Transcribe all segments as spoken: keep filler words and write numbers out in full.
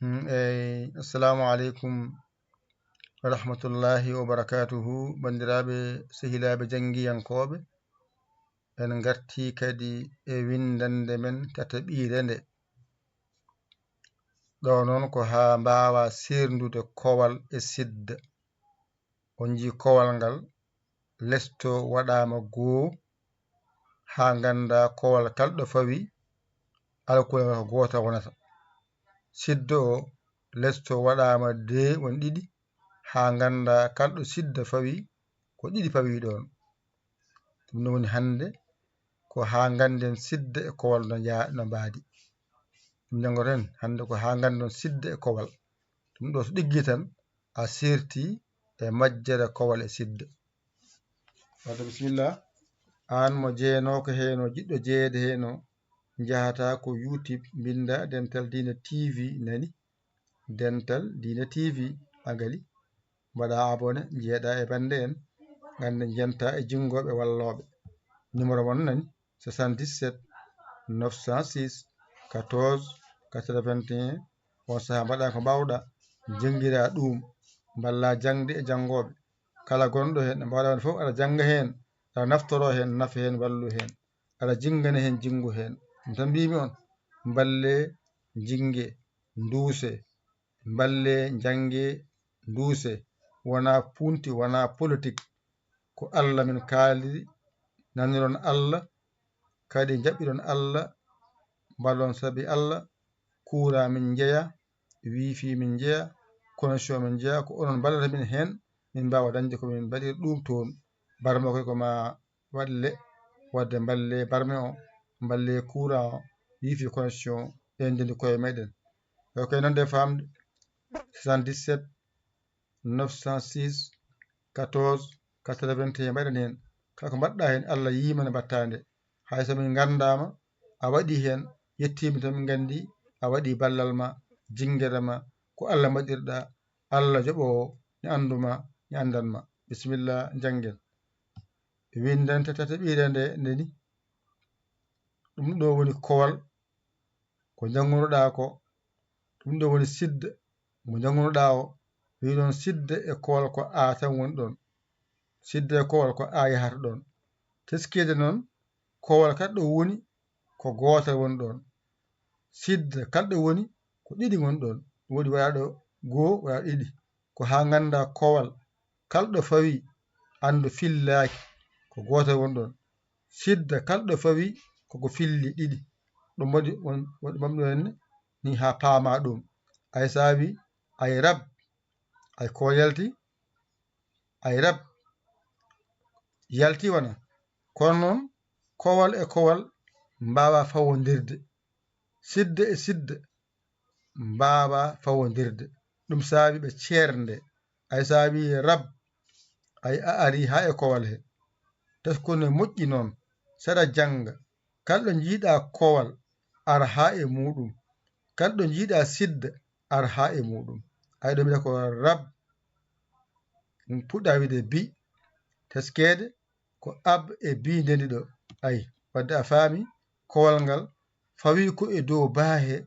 Hmm, eyi, assalamu aleykum wa rahmatullahi wa barakatuhu. Banndiraaɓe, sehilaaɓe janngiyankooɓe, en ngartii kadi e winndannde men tataɓiire nde. Ɗo noon ko haa mbaawa seerndude kowal e sidda. On njii kowal ngal, lesto waɗaama goo, haa ngannda kowal kal ɗo fawi, alkule ngal ko gootal wonata. Siddo o, lesto waɗaama dee won ɗiɗi, haa ngannda kal ɗo sidda fawi, ko ɗiɗi pawi ɗoon. Ɗum no woni hannde, ko haa ngannden sidda e kowal no nja-, no mbaadi. Ɗum janngoto en hannde ko haa nganndon sidda e kowal. Ɗum ɗo so ɗiggi tan, a seerti e majjere kowal e sidda. Wadde bisimilla, aan mo jeenooka heen o, jiɗɗo jeyeede heen o, njahataa ko YouTube, mbinnda Dental Diine T V, nani? Dental Diine T V, a gali. Mbaɗa abonné, njeeɗa e bannde en, ngannde njenta e jinngooɓe wallooɓe. Numéro mon nani? Soixante-dix-sept neuf cent six quatorze quatre-vingt-un. On sahaa mbaɗa ko mbaawɗa, njanngira ɗum, mballa jaŋde e janngooɓe. Kala gonɗo heen, mbaɗa fof, aɗa jannga heen, aɗa naftoro heen, nafa heen, wallu heen. Aɗa jinngana heen, jinngu heen. Ɗum tan mbiymi on, mballe, jinnge, nduuse, mballe, njannge, nduuse. Wonaa punti, wonaa politik. Ko Allah min kaaliri, naniron Allah, kadi njaɓɓiron Allah, mbaɗon sabi Allah, kuuraa min njeya, wifi min njeya, connexion min njeya, ko onon mballata min heen, min mbaawa dañde ko min mbaɗiri ɗum toon. Barma koy ko ma waɗle, wadde mballe barme o, mballe courant o, wifi connexion, en ndendi koye meɗen. Yo koye noon nde famde, soixante-dix-sept neuf cent six quatorze quatre-vingt-un, mbaɗen heen. Kala ko mbaɗɗa heen, Allah yiima nde mbaɗtaa nde. Hay so min nganndaama, a waɗi heen, yettiima tan min nganndi, a waɗi ballal ma, jinngere ma, ko Allah mbaɗirɗa, Allah joɓoowo, ne anndu ma, ne anndan ma. Bisimilla, njanngen. Winndante tataɓiire nde, nde ni. Ɗum ɗo woni kowal, ko njanngunoɗaa ko. Ɗum ɗo woni sidda, mo njanngunoɗaa o. Wi noon sidda e kowal ko a tan woni ɗoon. Sidda e kowal ko a yahata ɗoon. Teskiide noon, kowal kala ɗo woni, ko gootal woni ɗoon. Sidda kala ɗo woni, ko ɗiɗi ngoni ɗoon. Woodi waɗaaɗo goo, waɗaaɗo ɗiɗi. Ko haa ngannda kowal kala ɗo fawi, anndu fillaaki, ko gootal woni ɗoon. Sidda kala ɗo fawi, koko filli ɗiɗi. Ɗum waɗi on, waɗi mamɗo en ni haa paama ɗum. Ay saabi, ay rab, ay ko yalti, ay rab yalti wona. Kono noon, kowal e kowal mbaawa fawondirde. Sidda e sidda mbaawa fawondirde. Ɗum saabi ɓe ceernde. Ay saabi rab, ay a ari haa e kowal he. Taskone moƴƴi noon, saɗa jannga. Kala ɗo njiiɗa kowal, ar haa e muuɗum. Kala ɗo njiiɗa sidda, ar haa e muuɗum. Ay ɗo mbiɗa ko rab, puɗɗa wiide bi. Teskeede ko ab e bi ndendi ɗo. Ay, wadde a faami, kowal ngal fawi ko e dow baa he.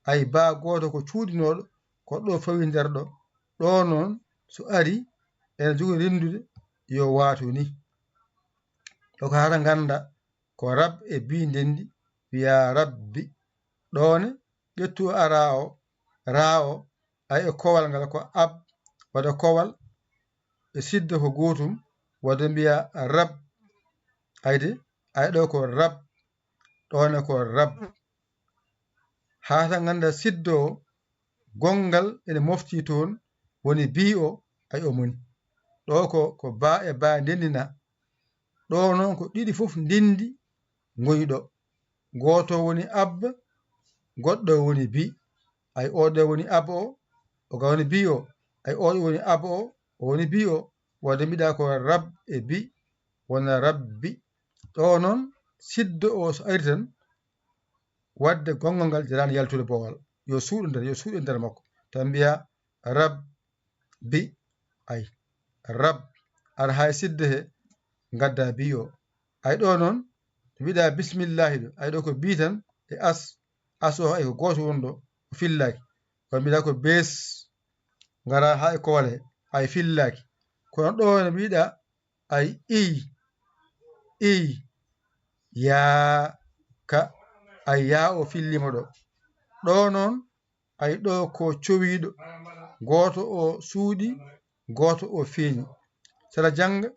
Ay, baa gooto ko cuuɗinooɗo, ko ɗo fawi nder ɗo. Ɗo noon, so ari, ene jogori renndude, yo waatu ni. Ɗo ko hara ngannda, ko rab e bi ndendi, wiya rabbi. Ɗo ne, ƴettu ara o, ra o, ay e kowal ngal ko ab, wada kowal e sidda ko gootum, wada mbiya rab. Ayde, ay ɗo ko rab, ɗo ne ko rab. Haa tan ngannda siddo o, gonngal ene mofti toon, woni bi o, ay o moni. Ɗo ko, ko ba e ba ndendina. Ɗo noon ko ɗiɗi fof ndendi ngoni ɗo. Gooto woni ab, goɗɗo woni bi. Ay oɗo woni ab o, o ga woni bi o. Ay oɗo woni ab o, o woni bi o. Wadde mbiɗa ko rab e bi, wona rabbi. Ɗo noon, siddo o so ari tan, wadde gonngal ngal jaraani yaltude boowal. Yo suuɗo nder, yo suuɗo nder makko. Tan mbiya rab bi, ay, rab, ara hay sidde he, ngadda bi o. Ay ɗo noon, mbiɗa bismillahi ɗo. Ay ɗo ko bi tan e as, as o ay ko gooto woni ɗo, o fillaaki. Kono mbiɗa ko bees, ngara haa e kowal he, ay fillaaki. Kono ɗo no mbiɗa, ay iy, iy, yaa, ka, ay yaa o fillima ɗo. Ɗo noon, ay ɗo ko cowiiɗo, gooto o suuɗi, gooto o feeñi. Sala jannga,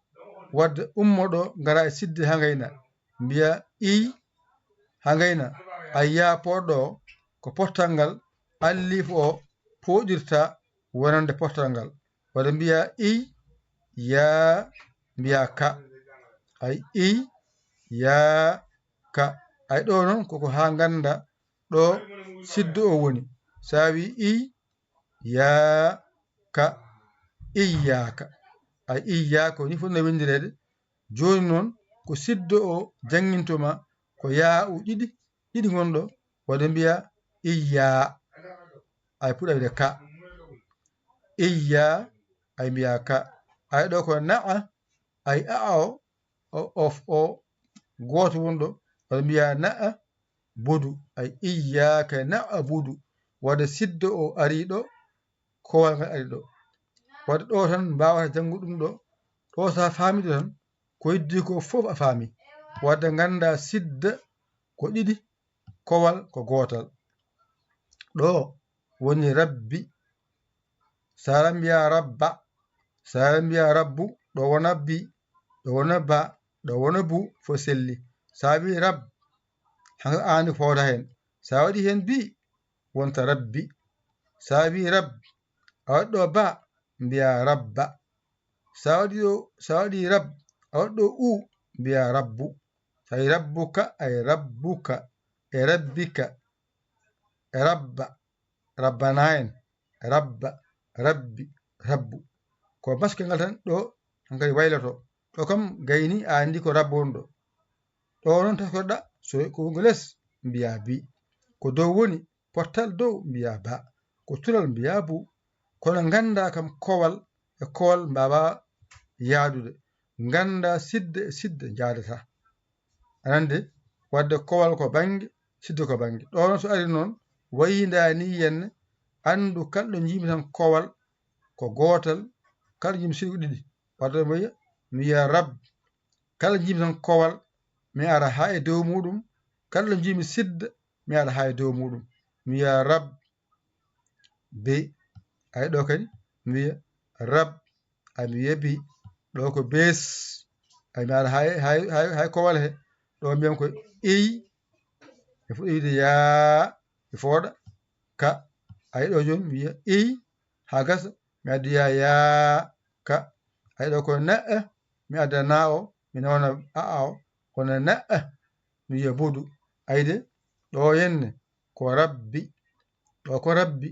wadde ummo ɗo, ngara e sidde haa ngayna. Mbiya iy, haa ngayna. Ay yaa poɗɗo o, ko pottal ngal, allif o, pooɗirta wonande pottal ngal. Wadde mbiya iy, yaa, mbiya ka. Ay iy, yaa, ka. Ay ɗo noon, koko haa ngannda ɗo siddo o woni. Sa wi iy, yaa, ka, iyyaaka. Ay iyyaaka, woni fof no winndireede. Jooni noon, ko siddo o jannginto ma, ko yaa u ɗiɗi, ɗiɗi ngonɗo, wadde mbiya iyyaa. Ay puɗa wiide ka. Iyyaa, ay mbiya ka. Ay ɗo ko na'a, ay a'a o, o, o, o gooto wonɗo, wadde mbiya na'a budu. Ay iyyaaka na'a budu. Wadde siddo o ari ɗo, kowal ngal ari ɗo. Wadde ɗo tan mbaawata janngude ɗum ɗo. Ɗo sa faami ɗo tan, ko heddi ko fof a faami. Wadde ngannda sidda ko ɗiɗi, kowal ko gootal. Ɗo woni rabbi. Sa ara mbiya rabba. Sa ara mbiya rabbu, ɗo wona bi, ɗo wona ba, ɗo wona bu, fof selli. Sa wi rab, hanko aani fooda heen. Sa waɗi heen bi, wonta rabbi. Sa wi rab, a waɗi ɗo ba, mbiya rabba. Sa waɗi ɗo, sa waɗi rab, a waɗi ɗo u, mbiya rabbu. Sa wi rabbuka, ay rabbuka, e rabbika, e rabba, rabbana en, rabba, rabbi, rabbu. Ko baskel ngal tan ɗo hankadi wayloto. Ɗo kam gayni a anndi ko rabbo woni ɗo. Ɗo noon taskoɗa, so ko wongo les, mbiya bi. Ko dow woni, pottal dow, mbiya ba. Ko tulal, mbiya bu. Kono ngannda kam kowal e kowal mbaawa yaadude. Ngannda sidde e sidde njaadata. Aɗa anndi, wadde kowal ko bannge, siddo ko bannge. Ɗo noon so ari noon, wayinda ni yenne, anndu kala ɗo njiimi tan kowal ko gootal, kala njiimi siddo ko ɗiɗi. Wadde mi wiya, mi wiya rab, kala njiimi tan kowal, mi ara haa e dow muɗum, kala ɗo njiimi sidda, mi ara haa e dow muɗum. Mi wiya rab, bi. Ay ɗo kadi, mi wiya rab, ay mi wiya bi. Ɗo ko bees, ay mi ara hay, hay, hay, hay kowal he. Ɗo mbiyam ko iy, e fuɗɗo wiide yaa, e fooɗa, ka. Ay ɗo jooni, mi wiya iy, haa gasa, mi addoya yaa, ka. Ay ɗo ko na'a, mi adda na o, mi nawna a'a o, kono na'a, mi wiya budu. Ayde, ɗo yenne, ko rabbi, ɗo ko rabbi,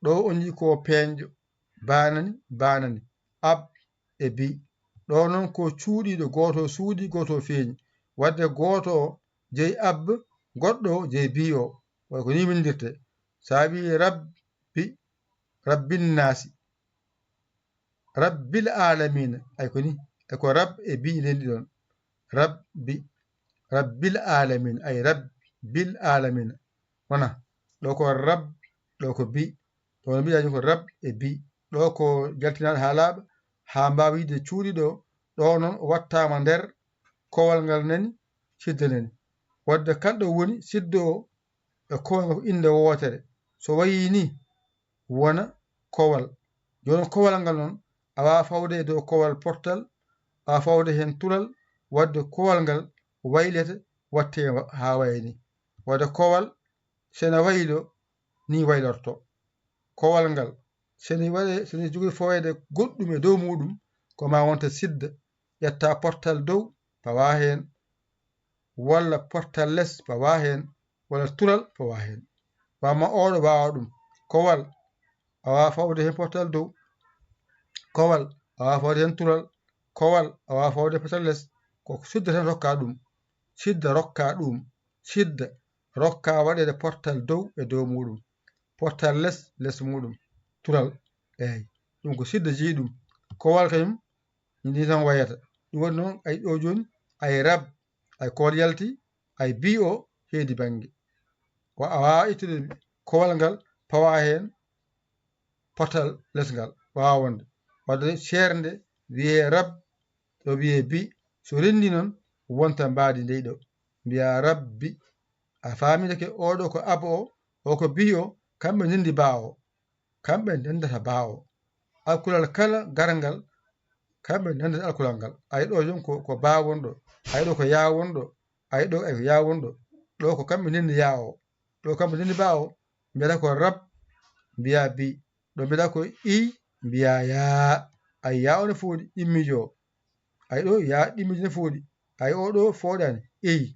ɗo o ni ko peeñɗo, baanani, baanani, ab e bi. Ɗo noon ko cuuɗiiɗo, gooto suuɗi, gooto feeñi. Wadde gooto o jeyi ab, goɗɗo o jeyi bi o. Way ko ni winndirte. Sa wi rabbi, rabbin naasi. Rabbil aalamiina, ay ko ni, ay ko rab e bi ndenndi ɗon. Rabbi, rabbil aalamiina, ay rabbil aalamiina. Wona, ɗo ko rab, ɗo ko bi. Ɗo no mbiɗa ni ko rab e bi. Ɗo ko jaltinaaɗo haa laaɓa, haa mbaawa yiide cuuɗi ɗo. Ɗo noon o wattaama nder kowal ngal nani, sidda nani. Wadde kala ɗo woni siddo o e kowal ngal ko innde wootere. So wayii ni, wona kowal. Jooni kowal ngal noon, a waawaa fawde e dow kowal pottal, a waawaa fawde heen tulal, wadde kowal ngal waylete, watte haa wayi ni. Wadde kowal, so ene waylo, ni waylorto. Kowal ngal, so ene waɗe, so ene jogii faweede goɗɗum e dow muuɗum, ko maa wonta sidda, ƴetta pottal dow, pawa heen, walla pottal les, pawa heen, walla tulal, pawa heen. Wa amma oɗo waawa ɗum. Kowal, a waawaa fawde heen pottal dow. Kowal, a waawaa fawde heen tulal. Kowal, a waawaa fawde pottal les. Ko sidda tan rokka ɗum. Sidda rokka ɗum. Sidda rokka waɗeede pottal dow e dow muuɗum. Pottal les, les muuɗum. Tulal, eey. Ɗum ko sidda jeyi ɗum. Kowal kañum, ni tan wayata. Ɗum waɗi noon, ay ɗo jooni, ay rab, ay kowal yalti, ay bi o heedi bannge. Wa a waawaa ittude kowal ngal, pawa heen, potal les ngal, waawaa wonde. Wadde ceernde wiyee rab, ɗo wiyee bi, so renndii noon, wonta mbaadi ndey ɗo, mbiyaa rabbi. A faamii de ke, oo ɗo ko ab o, oo ko bi o, kamɓe ndenndi baa o. Kamɓe ndenndata baa o. Alkulal kala garngal, kamɓe ndenndata alkulal ngal. Ay ɗo jom ko, ko baa wonɗo, ay ɗo ko yaa wonɗo, ay ɗo ay ko yaa wonɗo. Ɗo ko kamɓe ndenndi yaa o, ɗo kamɓe ndenndi baa o, mbiyata ko rab, mbiyaa bi. Ɗo mbiɗa ko i, mbiyaa yaa. Ay yaa o no fooɗi, ɗimmijo. Ay ɗo yaa ɗimmijo no fooɗi. Ay oo ɗo fooɗaani, i.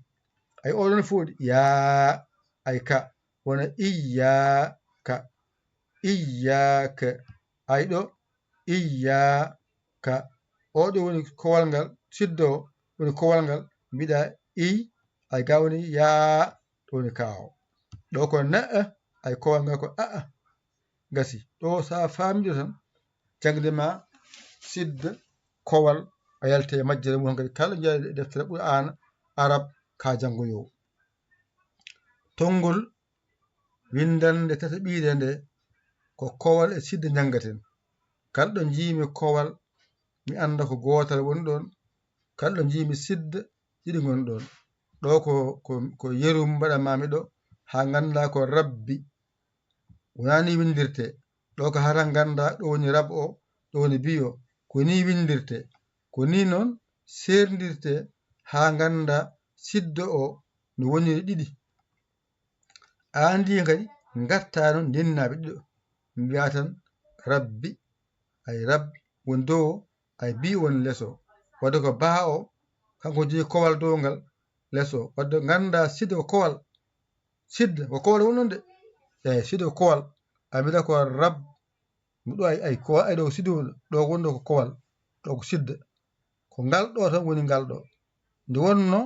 Ay oo ɗo no fooɗi, yaa. Ay ka, wona iyaaka. Iyaaka. Ay ɗo, iyaaka. Oo ɗo woni kowal ngal, siddo o woni kowal ngal, mbiɗa i, ay ga woni yaa, ɗo woni ka o. Ɗo ko na, ay kowal ngal ko a, a. Gasi. Ɗo so a faamii ɗo tan, jaŋde ma sidde kowal, a yalta e majjere mum kadi. Kala njaari deftere Qur'aana Arab ka janngoyoowo. Tonngol winndannde tataɓiire nde ko kowal e sidde njanngaten. Kala ɗo njiimi kowal, mi annda ko gootal woni ɗoon. Kala ɗo njiimi sidde, ɗiɗi ngoni ɗoon. Ɗo ko, ko, ko yeru mbaɗa maami ɗo, haa ngannda ko rabbi. Wonaa ni winndirtee. Ɗo ko hara ngannda ɗo woni rab o, ɗo woni bi o. Ko ni winndirtee. Ko ni noon seerndirtee haa ngannda siddo o no woniri ɗiɗi. Aan ndi kadi ngartaa noon ndennaaɓe ɗiɗo. Mbiyaa tan rabbi, ay rab woni dow o, ay bi woni les o. Wadde ko baa o, kanko jeyi kowal dow ngal les o. Wadde ngannda siddo ko kowal. Sidde ko kowal woni noon de. Eeyi, sidde ko kowal. A mbiɗa ko rab. Mbiɗo ay, ay, ko ay ɗo sidde woni ɗo, wonɗo ko kowal. Ɗo ko sidde. Ko ngal ɗo tan woni ngal ɗo. Nde wonno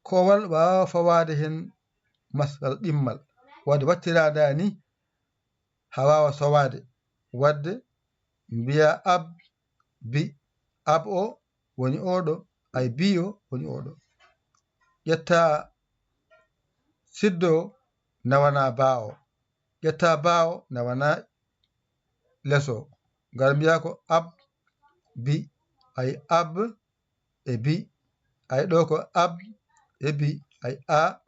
kowal waawa fawaade heen masal ɗimmal. Wadde wattiraada ni haa waawa sowaade. Wadde mbiya ab, bi. Ab o woni oo ɗo, ay bi o woni oo ɗo. Ƴetta siddo o nawana baa o. Ƴetta baa o nawana les o. Ngal mbiya ko ab, bi. Ay ab e bi. Ay ɗo ko ab e bi. Ay a,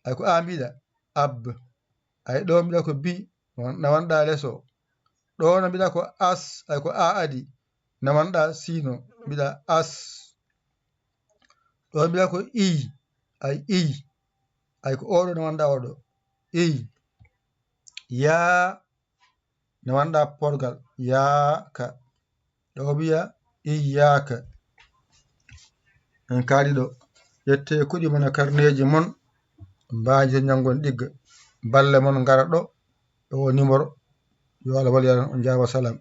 ay ko a mbiɗa, ab. Ay ɗo mbiɗa ko bi, nawanɗa les o. Ɗo no mbiɗa ko as, ay ko a adi, nawanɗa sino, mbiɗa as. Ɗo mbiɗa ko i, ay i. Ay ko oo ɗo nawanɗa oo ɗo. I. Yaa, nawanɗa porgal. Yaaka. Ɗo wiya iyaaka. En kaali ɗo. Ƴette kuɗi mon e karneeji mon. Mbaaji ñanngon ɗigga. Balle mon ngara ɗo. Ɗo o numéro. Yo Allah wal yaran on, jaaba salam.